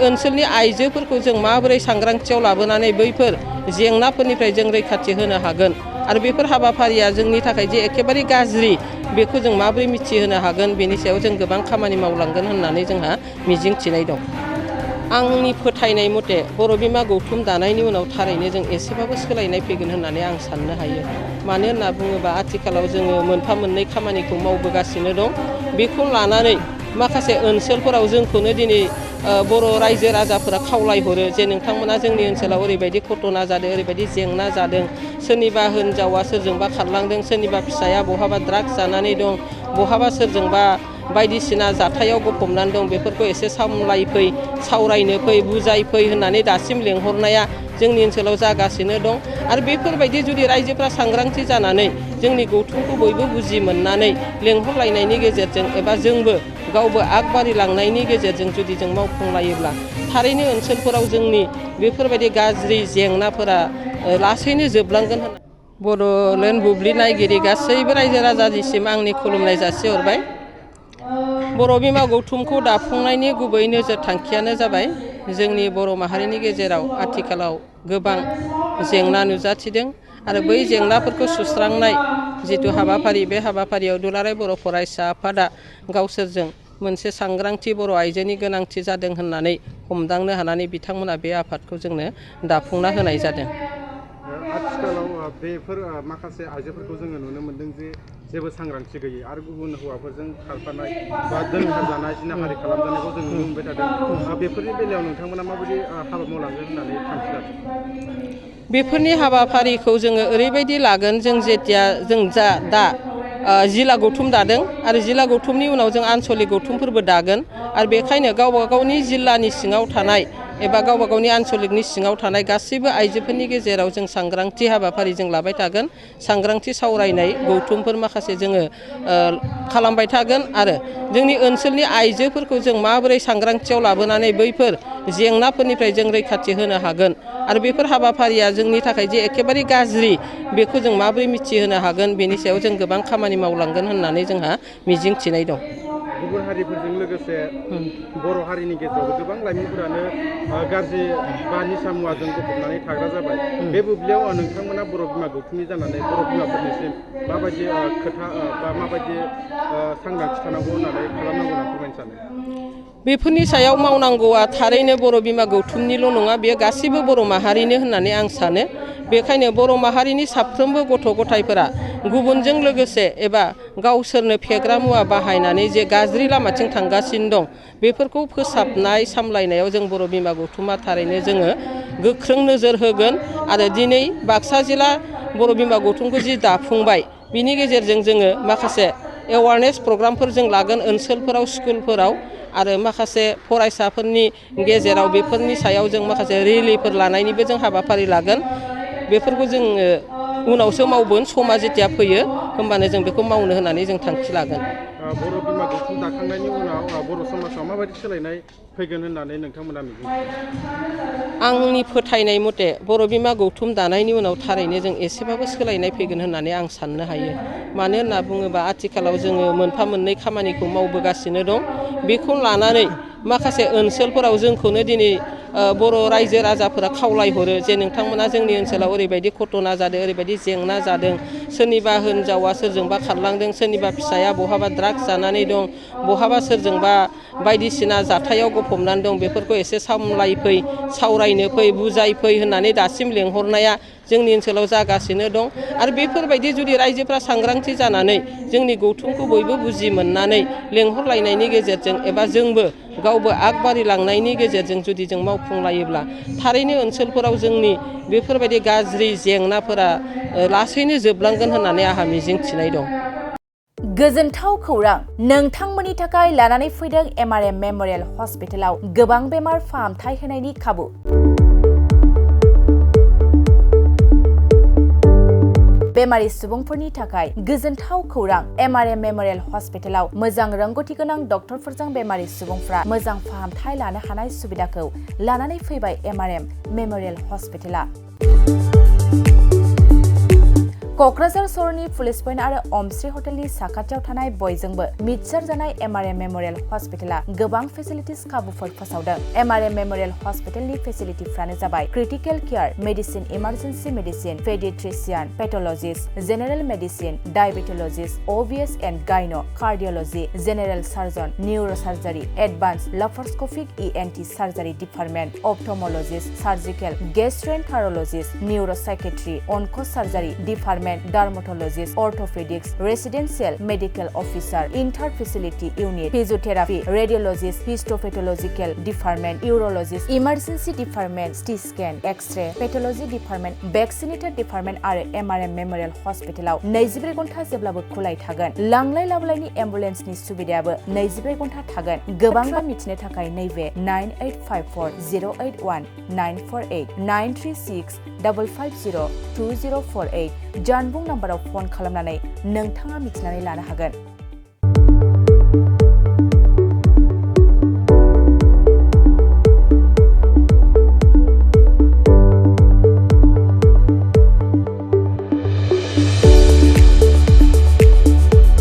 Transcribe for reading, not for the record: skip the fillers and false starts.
ओनसोलनि आइजोफोरखौ जों माबोरै सांग्रांथियाव लाबोनानै बैफोर जेंनाफोरनिफ्राय जों रैखाथि होनो हागोन आरो बेफोर हाबाफारिया जोंनि थाखाय जे एखेबारे गाज्रि बेखौ जों माबोरै मिथिहोनो हागोन बेनि सायाव जों गोबां खामानि मावलांगोन होननानै जोंहा मिजिं थिनाय दं। आंनि फोथायनाय मथे बर' बिमा गौथुम दानायनि उनाव थारैनो जों एसेबाबो सोलायनाय फैगोन होननानै आं साननो हायो। मानो होनना बुङोबा आथिखालाव जोङो मोनफा मोननै खामानिखौ मावबोगासिनो दं। बेखौ लानानै माखासे ओनसोलफोराव जोंखौनो दिनै बर' रायजो राजाफोरा खावलायहरो जे नोंथांमोना जोंनि ओनसोलाव ओरैबायदि घटना जादों, ओरैबायदि जेंना जादों, सोरनिबा हिनजावा सोरजोंबा खारलांदों, सोरनिबा फिसाया बहाबा ड्राग्स जानानै दं, बहाबा सोरजोंबा बायदिसिना जाथायाव गफबनानै दं, बेफोरखौ एसे सामलायफै, सावरायनो फै, बुजायफै होननानै दासिम लेंहरनाया जोंनि ओनसोलाव जागासिनो दं। आरो बेफोरबायदि जुदि रायजोफ्रा सांग्रांथि जानानै जोंनि गौथुमखौ बयबो बुजि मोननानै लेंहरलायनायनि गेजेरजों एबा जोंबो गावबो आगबारिलांनायनि गेजेरजों जुदि जों मावफुंलायोब्ला थारैनो ओनसोलफोराव जोंनि बेफोरबायदि गाज्रि जेंनाफोरा लासैनो जोबलांगोन होनना बड'लेण्ड बुब्लि नायगिरि गासैबो रायजो राजानिसिम आंनि खुलुमनाय जासिहरबाय। बर' बिमा गौथुमखौ दाफुंनायनि गुबै नोजोर थांखियानो जाबाय जोंनि बर' माहारिनि गेजेराव आथिखालाव गोबां जेंना नुजाथिदों आरो बै जेंनाफोरखौ सुस्रांनाय जिथु हाबाफारि, बे हाबाफारियाव दुलाराय बर' फरायसा आफादा गावसोरजों मोनसे सांग्रांथि बर' आइजोनि गोनांथि जादों होननानै हमदांनो हानानै बिथांमोना बे आफादखौ जोंनो दाफुंना होनाय जादों। आथिखालाव बेफोर माखासे आइजोफोरखौ जोङो नुनो मोन्दों जे जेबो सांग्रांथि गैयै आरो गुबुन हौवाफोरजों खारफानाय बा दोनखारजानाय जिनाहारि खालामजानायखौ जों नुनो मोनबाय थादों। बेफोरनि बेलायाव नोंथांमोना माबायदि हाबा मावलांगोन होननानै थांखि लादों? बेफोरनि हाबाफारिखौ जोङो ओरैबायदि लागोन, जों जेथिया जों दा जिल्ला गौथुम दादों आरो जिल्ला गौथुमनि उनाव जों आनसलिक गौथुमफोरबो दागोन आरो बेखायनो गावबा गावनि जिल्लानि सिङाव थानाय एबा गावबा गावनि आनसलिकनि सिङाव थानाय गासैबो आइजोफोरनि गेजेराव जों सांग्रांथि हाबाफारि जों लाबाय थागोन। सांग्रांथि सावरायनाय गौथुमफोर माखासे जोङो खालामबाय थागोन आरो जोंनि ओनसोलनि आइजोफोरखौ जों माबोरै सांग्रांथियाव लाबोनानै बैफोर जेंनाफोरनिफ्राय जों रैखाथि होनो हागोन आरो बेफोर हाबाफारिया जोंनि थाखाय जे एखेबारे गाज्रि बेखौ जों माबोरै मिथिहोनो हागोन बेनि सायाव जों गोबां खामानि मावलांगोन होननानै जोंहा मिजिं थिनाय दं। गुबुन हारिफोरजों लोगोसे बर' हारिनि गेजेरावबो गोबां लाइमोनफोरानो गाज्रि बा निसा मुवाजों गफबनानै थाग्रा जाबाय। बे बुब्लियाव नोंथांमोना बर' बिमा गौथुमनि जानानै बर' बिमाफोरनिसिम माबायदि खोथा बा माबायदि सांग्रांथि थानांगौ होननानै खालामनांगौ होननानै फोरमायनो सानो? बेफोरनि सायाव मावनांगौआ थारैनो बर' बिमा गौथुमनिल' नङा, बेयो गासैबो बर' माहारिनो होननानै आं सानो। बेखायनो बर' माहारिनि साफ्रोमबो गथ' गथायफोरा गुबुनजों लोगोसे एबा गावसोरनो फेग्रा मुवा बाहायनानै जे गाज्रि लामाथिं थांगासिनो दं, बेफोरखौ फोसाबनाय सामलायनायाव जों बर' बिमा गौथुमा थारैनो जोङो गोख्रों नोजोर होगोन आरो दिनै बाक्सा जिल्ला बर' बिमा गौथुमखौ जि दाफुंबाय, बिनि गेजेरजों जोङो माखासे एवारनेस प्रग्रामफोर जों लागोन ओनसोलफोराव, स्कुलफोराव आरो माखासे फरायसाफोरनि गेजेराव बेफोरनि सायाव जों माखासे रेलिफोर लानायनिबो जों हाबाफारि लागोन। बेफोरखौ जोङो उनावसो मावगोन, समा जेथिया फैयो होमबानो जों बेखौ मावनो होननानै जों थांखि लागोन। बर' बिमा गौथुम दाखांनायनि उनाव बर' समाजाव माबायदि सोलायनाय फैगोन होननानै नोंथांमोना मिजिंथियो? आंनि फोथायनाय मथे बर' बिमा गौथुम दानायनि उनाव थारैनो जों एसेबाबो सोलायनाय फैगोन होननानै आं साननो हायो। मानो होनना बुङोबा आथिखालाव जोङो मोनफा मोननै खामानिखौ मावबोगासिनो दं। बेखौ लानानै माखासे ओनसोलफोराव जोंखौनो दिनै बर' रायजो राजाफोरा खावलायहरो जे नोंथांमोना जोंनि ओनसोलाव ओरैबायदि घटना जादों, ओरैबायदि जेंना जादों, सोरनिबा हिनजावा सोरजोंबा खारलांदों, सोरनिबा फिसाया बहाबा ड्राग्स जानानै दं, बहाबा सोरजोंबा बायदिसिना जाथायाव गफबनानै दं, बेफोरखौ एसे सामलायफै, सावरायनो फै, बुजायफै होननानै दासिम लेंहरनाया जोंनि ओनसोलाव जागासिनो दं। आरो बेफोरबायदि जुदि रायजोफ्रा सांग्रांथि जानानै जोंनि गौथुमखौ बयबो बुजि मोननानै लेंहरलायनायनि गेजेरजों एबा जोंबो गावबो आगबारिलांनायनि गेजेरजों जुदि जों मावफुंलायोब्ला थारैनो ओनसोलफोराव जोंनि बेफोरबायदि गाज्रि जेंनाफोरा लासैनो जोबलांगोन होननानै आंहा मिजिं थिनाय दं। गोजोनथाव खौरां! नोंथांमोननि थाखाय लानानै फैदों MRM मेम'रियेल हस्पिटालाव गोबां बेमार फाहामथाय होनायनि खाबु। बेमारि सुबुंफोरनि थाखाय गोजोनथाव खौरां! MRM मेम'रियेल हस्पिटालाव मोजां रोंग'थि गोनां डक्टरफोरजों बेमारि सुबुंफ्रा मोजां फाहामथाय लानो हानाय सुबिदाखौ लानानै फैबाय MRM मेम'रियेल हस्पिटाला। क'क्राझार सहरनि पुलिस पइन्ट आरो अमश्री हटेलनि साखाथियाव थानाय बयजोंबो मिथिसार जानाय एमआरएम मेम'रियेल हस्पिटाला गोबां फेसिलिटिस खाबुफोर फोसावदों। एमआरएम मेम'रियेल हस्पिटालनि फेसिलिटिफ्रानो जाबाय critical care, medicine, emergency medicine, paediatrician, pathologist, general medicine, diabetologist, OBS and gynae, cardiology, general surgeon, neurosurgery, advance laparoscopic ENT surgery department, ophthalmologist, surgical, gastroenterologist, neuropsychiatry, onco surgery department, dermatologist, orthopaedics, residential medical officer, inter facility unit, physiotherapy, radiologist, histopathological department, urologist, emergency department, CT scan, X ray, pathology department, vaccinator department आरो MRM memorial हस्पिटालाव 24 घन्टा जेब्लाबो खुलाय थागोन। लांलाय लाबोलायनि एम्बुलेन्सनि सुबिदायाबो 24 घन्टा थागोन। गोबां मिथिनो थाखाय नैबे 9854081948 93655020048 जानबुं नाम्बाराव फन खालामनानै नोंथाङा मिथिनानै लानो हागोन।